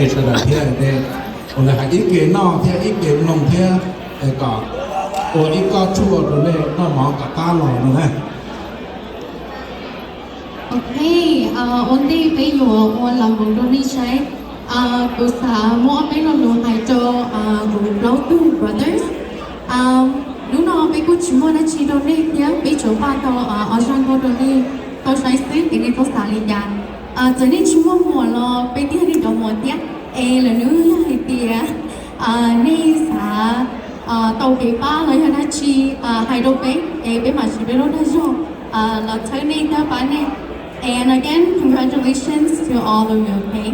sawv daws thiab, ua li hais ib ke noj thiab ib ke mloog thiab, es kom ua ib kob tshuaj rau nej noj mov kom qab los no na. Ok, ua ntej peb yuav ua lus nkoos rau nej saib, kuv xav muab peb lo lus hais rau kuv plaub tug brothers. Hnub no peb kuj tsis muaj dab tsi rau nej thiab, peb tsuas npaj tau ob zaj nkauj rau nej tau saib xwb, es nej txhob xav li cas. Txawm nej tsis muaj muam los peb twb yog nej cov muam thiab, es lwm hnub yog hais tias nej xav tau kev pab los yog dab tsi, hais rau peb es peb mam siv peb lub dag zog los txhawb nej thiab pab nej. And again, congratulations to all of you, okay?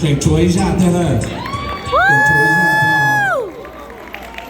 Tseem tshuav ib zaj thiab na.